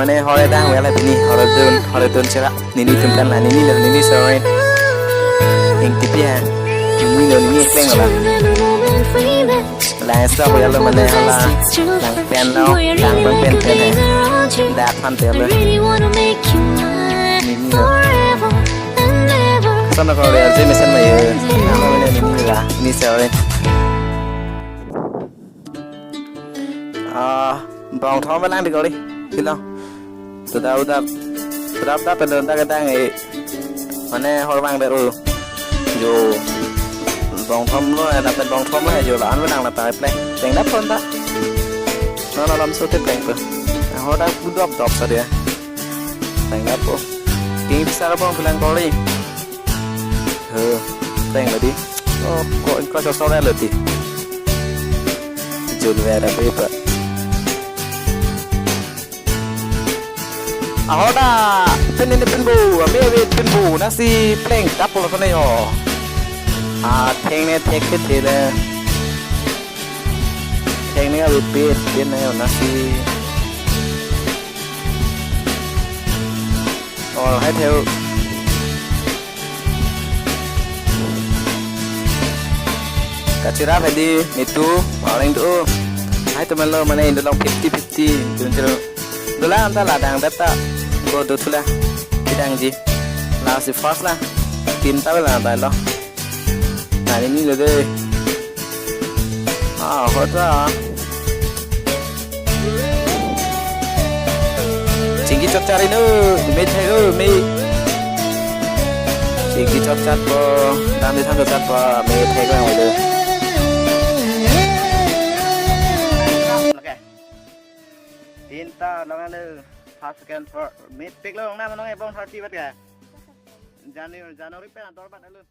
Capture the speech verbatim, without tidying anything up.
Mane hor dang vela pini, hor dun, hor dun chera. Nini tum kan la, nini lo, nini soin. Ing tipi ha. Nini lo, nini kleng lo. Lang stop ya lo mane hala. Lang pen lo, lang pen pen pen hai. Dak pan pe lo. Nini lo. Sana ko ya, je mesen ma ye. Nama mane nini la, nini soin. Ah, bong thom lang di kali. Kilo. Sudah udah. Sudah udah pen dak dang e. Mane hor bang beru. Jo. Bong thom lo ya, dapat bong thom lo ya, jo la an lang la ta pleng. Pleng dap pon ta. No no lam so te pleng ko. Hor dak budok dok sa dia. Pleng dap po. King pisar bong bilang kali. He, pleng lo di. Oh, ko ingko sosok lo di. Jun vera pepa. Ahoda, pen ini pen bu, ame ave pen bu, nasi pleng dap lo kene yo. Ah, theng ne thek ke thele. Theng ne ave pet, pet ne yo nasi. Oh, hai theo. Kachira phedi nitu, paling tu. Hai teman lo mane indo long fifty fifty, tu chiro. Dola anta la dang beta. Go do thula. Kidang ji. La si first la. Team ta la ta lo. Nani ni lo de. Ah, hota. Chingki chot chari no, me thek o, me. Chingki chot chat po, dam di tham chot chat po, me thek o, me de. Okay. Tinta long ano, first second for, me pick lo long na manong ebong thirty bat ka. January, January pen ador bat alo.